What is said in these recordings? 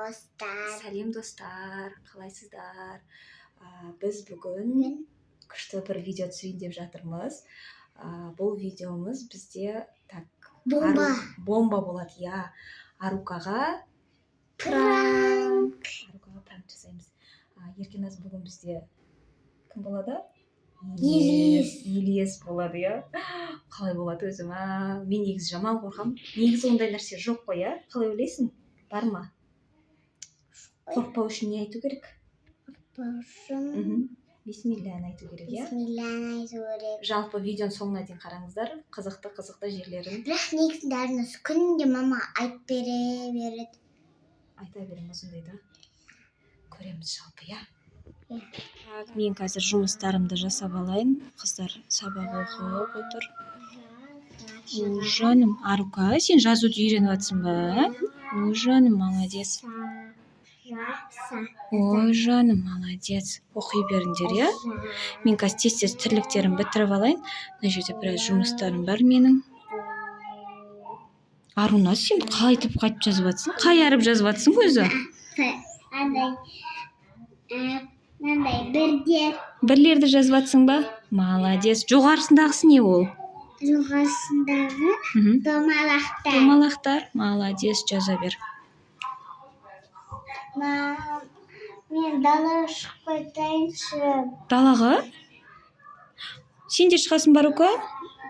Достар. Сәлем, достар, қалайсыздар? Біз бүгін күшті бір видео түсірейін деп жатырмыз. Бұл видеомыз бізде так Бомба. Бомба болады, иә. Арукаға Пранк. Арукаға пранк жасаймыз. Еркеназ бүгін бізде кім болады? Елес. Елес болады, иә. Қалай болады өзі? Мен негізі жаман қорқамын. Негізі ондай нәрсе жоқ қой, иә? Қалай ойлайсың? Бар ма? Қорықпау үшін не айту керек? Болсын. Бисмилляны айту керек, иә. Бисмилланы айту керек. Жалпы видеоның соңына дейін қараңыздар, қызықты қызықты жерлерін. Бірақ негізінде Арнас күнде мама айтып бере береді. Айта беремін сондайды. Көреміз жалпы, иә. Иә. Так, мен қазір жұмыстарымды жасап алайын. Қыздар сабақ оқып отыр. О, жаным, Арука, сен жазуды үйреніп жатырсың ба? О, жаным, молодец. Ой, жаным, молодец. Оқи беріңдер, иә. Мен қазір тез тез тірліктерімді бітіріп алайын. Мына жерде біраз жұмыстарым бар менің. Аруна, сен қайтып қайтып жазып жатырсың? Қай әріп жазып жатырсың өзі? Андай, мынандай бірдер. Бірлерді жазып жатырсың ба? Молодец. Жоғарысындағысы не ол? Жоғарысындағы домалақтар. Домалақтар. Молодец, жаза бер. Мен далаға шығып қайтайыншы. Далаға? Сен де шығасың ба, Арука?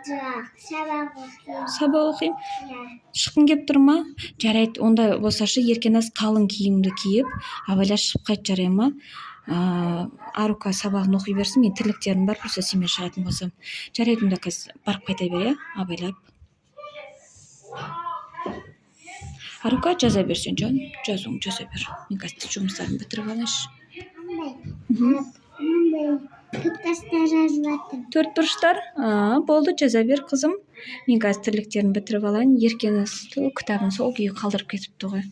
Жоқ, сабақ оқимын. Сабақ оқимын. Иә. Шыққың келіп тұр ма? Жарайды, ондай болсашы, Еркеназ қалың киімді киіп, абайлап шығып қайт, жарай ма? Арука сабағын оқи берсін, мен тірліктерім бар, просто сенімен шығатын болсам. Жарайды, онда қазір барып қайта бер, иә, абайлап. Арука, жаза бер сен, жаным, жазуың жаза бер. Мен қазір жұмыстарымды бітіріп алайыншы. Мынандай төрт жазып жатыр. Төрт бұрыштар? Болды, жаза бер, қызым. Мен қазір тірліктерін бітіріп алайын. Еркеназ кітабын сол күйі қалдырып кетіпті ғой.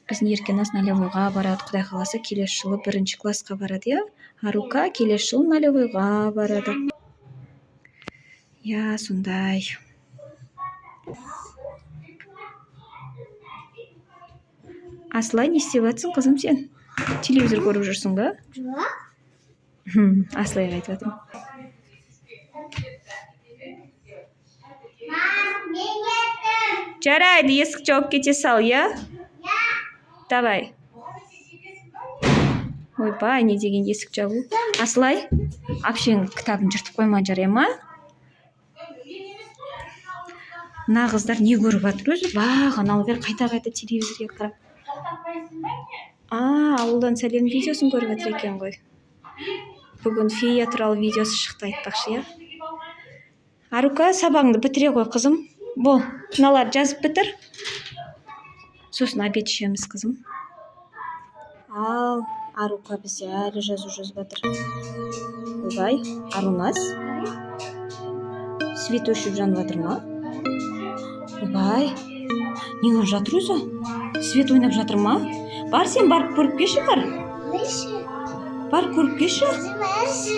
Біздің Еркеназ налевойға барады, Құдай қаласа, келесі жылы 1 классқа барады, иә? Арука келесі жылы налевойға барады. Иә, сондай. Асылай, не істеп жатсың, қызым, сен? Телевизор көріп жүрсің ба? Жоқ. Асылайға айтып жатырмын. Мам, мен кеттім. Жарайды, есік жауып кете сал, иә? Давай. Ойбай, не деген есік жабу. Асылай, әпшең кітабын жыртып қойма, жарай ма? Мына қыздар не көріп жатыр өзі? Бағаналы бері қайта-қайта телевизорге қарап. Ауылдан сәлем видеосын көріп жатыр екен ғой. Бүгін фея туралы видеосы шықты айтпақшы, иә? Арука, сабағыңды бітіре ғой, қызым. Бол, мыналарды жазып бітір. Сосын обед ішеміз, қызым. Ал, Арука бізде әлі жазу жазып жатыр. Ойбай, Аруназ. Свет өшіп жанып жатыр ма? Ойбай, не болып жатыр өзі? Свет ойнап жатыр ма? Бар, сен барып көріп келші, бар. Қойшы. Барып көріп келші. Баршы.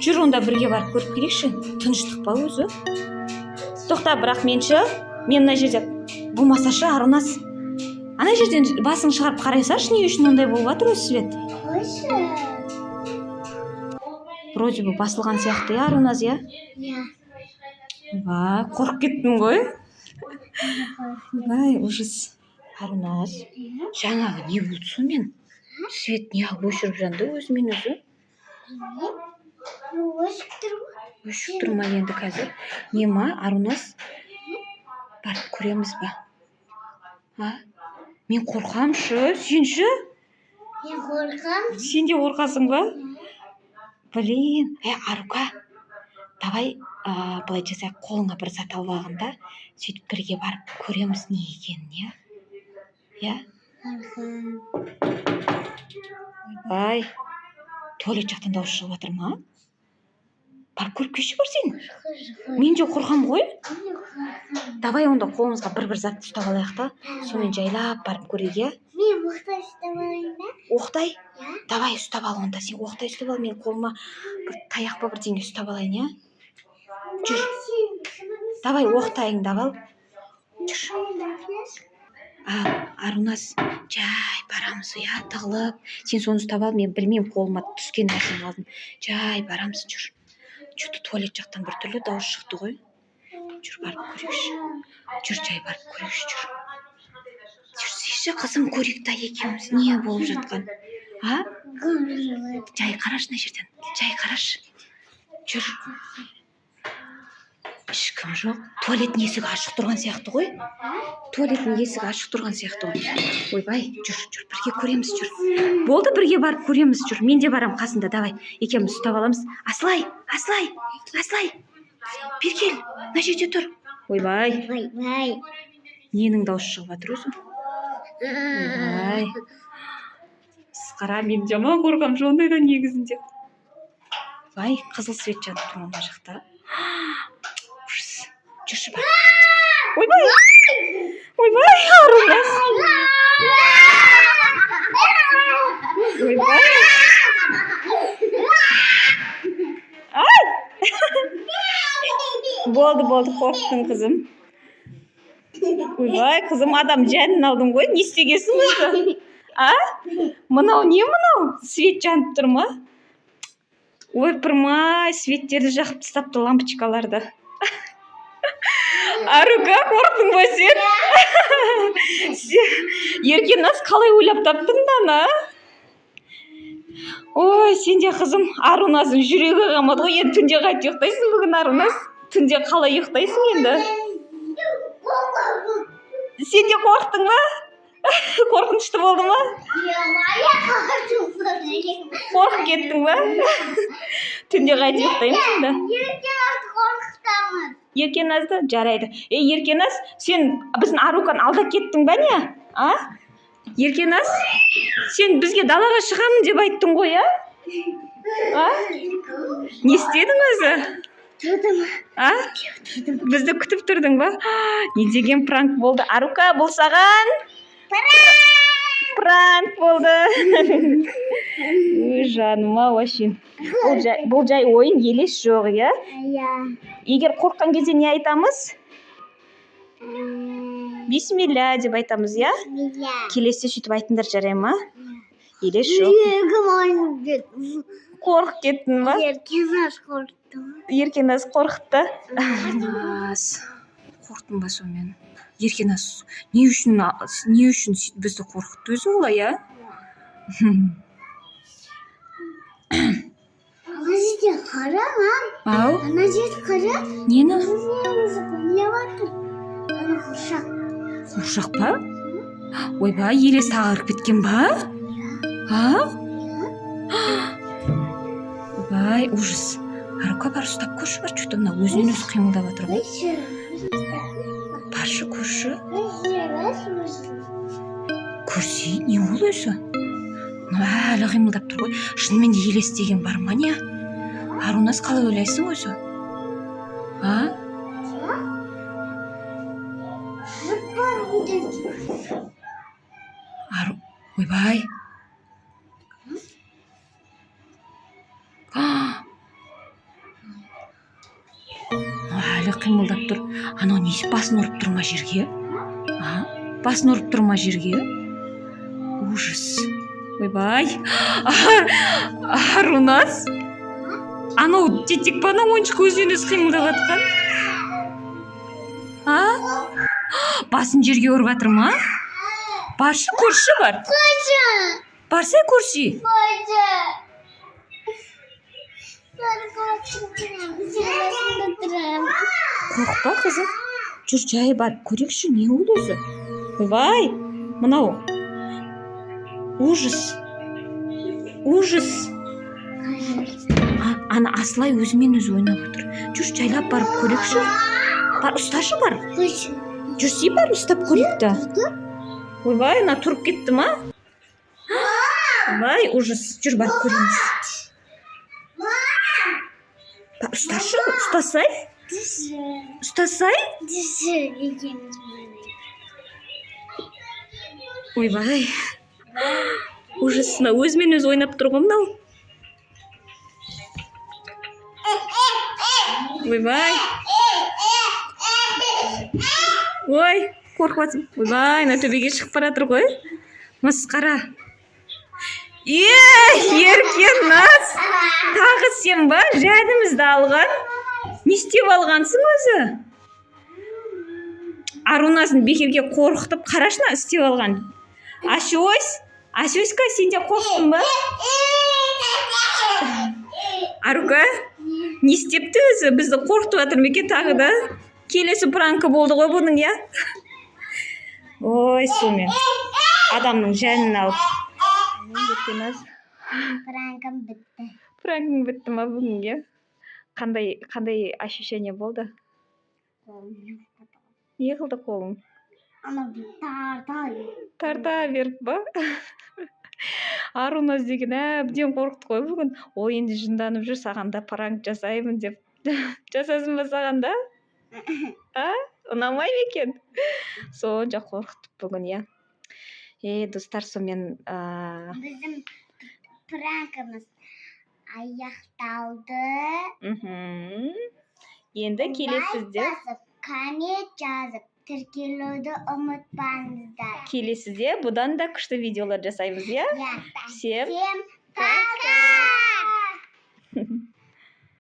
Жүр, онда бірге барып көріп келейікші. Тыныштық па өзі? Тоқта, бірақ менші, мен мына жерде болмасашы, Аруназ. Ана жерден басын шығарып қарайсашы, не үшін ондай болып жатыр өзі свет? Қойшы. Вроде бы басылған сияқты, иә, Аруназ, иә? Иә. Ойбай, қорқып кеттім ғой. Ойбай, ужас. Аруназ, жаңағы не болды сонымен? Свет неғып өшіріп жанды өзімен өзі? Өшіп тұр ғой. Өшіп тұр ма енді қазір? Не ма, Аруназ? Барып көреміз ба? А? Мен қорқамшы, сен ше? Мен қорқам. Сен де қорқасың ба? Блин, Арука, давай, былай жасайық, қолыңа бір зат алып алғанда, сөйтіп бірге барып көреміз не екенін, иә? Иә? Қорқам. Ойбай, туалет жақтан дауыс шығып жатыр ма? Барып көріп келші бар сен. Мен де қорқам ғой. Давай онда қолымызға бір-бір зат ұстап алайық та, сонымен жайлап барып көрейік, иә? Мен оқтай ұстап алайын ба? Оқтай? Иә. Давай ұстап ал онда, сен оқтай ұстап ал, мен қолыма бір таяқ па бірдеңе ұстап алайын, иә? Жүр. Давай оқтайыңды ал. Жүр. Ал, Аруназ, жай барамыз, иә, тығылып. Сен соны ұстап ал, мен білмеймін, қолыма түскен нәрсені алдым. Жай барамыз, жүр. Че-то туалет жақтан біртүрлі дауыс шықты ғой. Жүр, барып көрейікші. Жүр, жай барып көрейікші, жүр. Жүрсейші, қызым, көрейік та екеуміз, не болып жатқан. А? Жай қарашы мына жерден. Жай қарашы. Жүр. Ешкім жоқ. Туалеттің есігі ашық тұрған сияқты ғой. Туалеттің есігі ашық тұрған сияқты ғой. Ойбай, жүр, жүр, бірге көреміз, жүр. Болды, бірге барып көреміз, жүр. Мен де барам қасында, давай. Екеуміз ұстап аламыз. Асылай, Асылай, Асылай. Бері кел, мына жерде тұр. Ойбай, Ойбай. ненің дауысы шығып жатыр өзі? Ойбай. Қара, мен жаман қорқамын ондайдан негізінде. Ойбай, қызыл свет жанып тұр мына жақта. Ужас. Жүрші, бар. Ойбай! Ойбай, Аруназ. Ойбай. Ай! Болды, болды, қорықтың, қызым. Ойбай, қызым, адам жанын алдың ғой. Не істегенсің өзі? А? Мынау не мынау? Свет жанып тұр ма? Ойпырмай, светтерді жағып тастапты, лампочкаларды. Арука, қорықтың ба сен? Еркеназ, қалай ойлап таптың мынаны, а? Ой, сен де, қызым, Аруназдың жүрегі қалмады ғой. Енді түнде қайтып ұйықтайсың бүгін, Аруназ? Түнде қалай ұйықтайсың енді? Сен де қорықтың ба? Қорқынышты болды ма? Қорқып кеттің ба? Түнде қайтып ұйықтаймыз енді. Қорқытамыз. Еркеназды? Жарайды. Ей, Еркеназ, сен біздің Аруканы алдап кеттің ба, не? А? Еркеназ, сен бізге далаға шығамын деп айттың ғой, а? А? Не істедің өзі? Тұрдым. А? Бізді күтіп тұрдың ба? Не деген пранк болды. Арука, бұл саған пранк болды. Өй, жаным ау, вообще. Бұл жай ойын, елес жоқ, иә? Иә. Егер қорыққан кезде не айтамыз? Бисмилля деп айтамыз, иә? Бисмилля. Келесіде сөйтіп айтыңдар, жарай ма? Елес жоқ. Жүрегім айнып кетті. Қорқып кеттің ба? Еркеназ қорықтым. Еркеназ қорқытты. Еркеназ, қорықтың ба сонымен? Еркеназ не үшін бізді қорқытты өзі олай, а? Ана жерде қара, мам. Ау? Ана жерде қара. Нені? Не жатыр? Ана қуршақ. Қуыршақ па? Ойбай, елес тағы кіріп кеткен ба? А? Ойбай, ужас. Арука, бар, ұстап көрші, бар. Че-то мына өзінен өзі қимылдап жатыр ғой. Баршы, көрші. Көрсей, не ол өзі? Мынау әлі қимылдап тұр ғой. Шынымен де елес деген бар ма, не? Аруназ, қалай ойлайсың өзі? А? Ару, ойбай. А! Мынау әлі қимылдап тұр. Анау не, басын ұрып тұр ма жерге? А? Басын ұрып тұр ма жерге? Ужас. Ойбай. Аруназ? Анау тетек па, анау ойыншық өзінен өзі қимылдап жатқан? А? Басын жерге ұрып жатыр ма? Баршы, көрші, бар. Барсай, көрші. Қорықпа, қызым. Жүр, жай барып көрейікші, не ол өзі? Ойбай, мынау. Ужас. Ужас. Ана Асылай өзімен өзі ойнап отыр. Жүр, жайлап барып көрейікші. Бар, ұсташы, бар. Жүрсей, бар, ұстап көрейік та. Ойбай, мына тұрып кетті ма? Ойбай, ужас. Жүр, барып көреміз. Бар, ұсташы, ұстасай. Ұстасай. Ойбай. Ужас, мына өзімен өзі ойнап тұр ғой мынау. Ойбай. Ой. Қорқып жатсың. Ойбай, мына төбеге шығып бара жатыр ғой, масқара. Е, Еркеназ, тағы сен ба? Жанымызды алған, не істеп алғансың өзі? Арунасын бекерге қорқытып, қарашы, мына істеп алған. Ашось, Ашоська, сен де қорықтың ба? Арука, не істепті өзі? Бізді қорқытып жатыр ма екен тағы да? Келесі пранкі болды ғой бұның, иә. Ой, сонымен адамның жанын алып. Еркеназ. Пранкым бітті. Пранкің бітті ма бүгінге? Қандай ощущение болды? Не қылды қолың? Анау тарта. Тарта беріп па? Аруназ деген әбден қорықты ғой бүгін. Ол енді жынданып жүр, саған да пранк жасаймын деп. Жасасын ба саған да? А, ұнамай ма екен? Сонша қорқытып бүгін, иә. Е, достар, сонымен Біздің пранкымыз аяқталды. Енді келесіде Лайк басып, коммент жазып, тіркелуді ұмытпаңыздар. Келесіде бұдан да күшті видеолар жасаймыз, иә. Иә. Всем Всем пока!